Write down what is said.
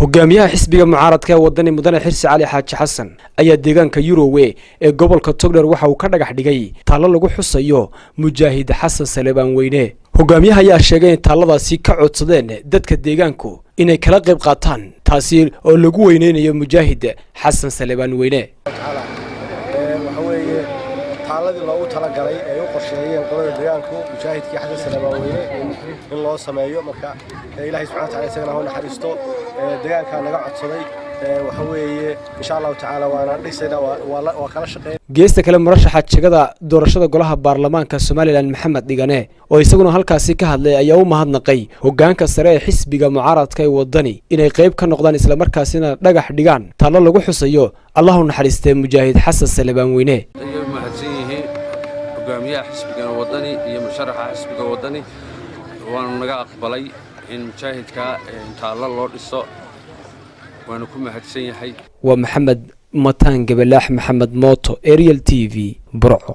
Hogaamiyaha xisbiga mucaaradka ee Wadani, Mudane Xirsi Cali Xaaji Xasan, ayaa deegaanka Yurowe ee gobolka Togdheer waxa uu ka dhagax dhigay taallo lagu xusayo Mujaahid Xasan Salebaan Weyne. Hogaamiyaha ayaa sheegay in taalladaasi ka codsadeen dadka deegaanku inay kala qayb qaataan, taasi oo lagu weyneynayo Mujaahid Xasan Salebaan Weyne. Waxa weeye taalladii loogu talagalay ay u qorsheeyeen qolada deegaanku mujaahidkii Xasan Salebaan Weyne in loo sameeyo. Marka Ilaahay subxana wataala isagana ha u naxariisto. Deegaankaa naga codsaday. Waxa weeye, insha Allahu tacaala, waana dhisayna, waa kala shaqeyn. Geesta kale, murashaxa jegada doorashada golaha baarlamaanka Somaliland, Maxamed Dhigane, oo isaguna halkaasi ka hadlay, ayaa u mahadnaqay hoggaanka sare ee xisbiga mucaaradka ee Wadani inay qayb ka noqdaan, islamarkaasina dhagax dhigaan taallo lagu xusayo, Allahu naxariistee, Mujaahid Xasan Salebaan Weyne. Ayay u mahadsan yihiin hogaamiyaha xisbigan Wadani iyo musharaxa xisbiga Wadani. Waanu naga aqbalay in mujaahidka taallo loo dhiso, waanu ku mahadsan yahay. Waa Maxamed Mataan Gabalaax, Maxamed Mooto, Ariel TV, Burco.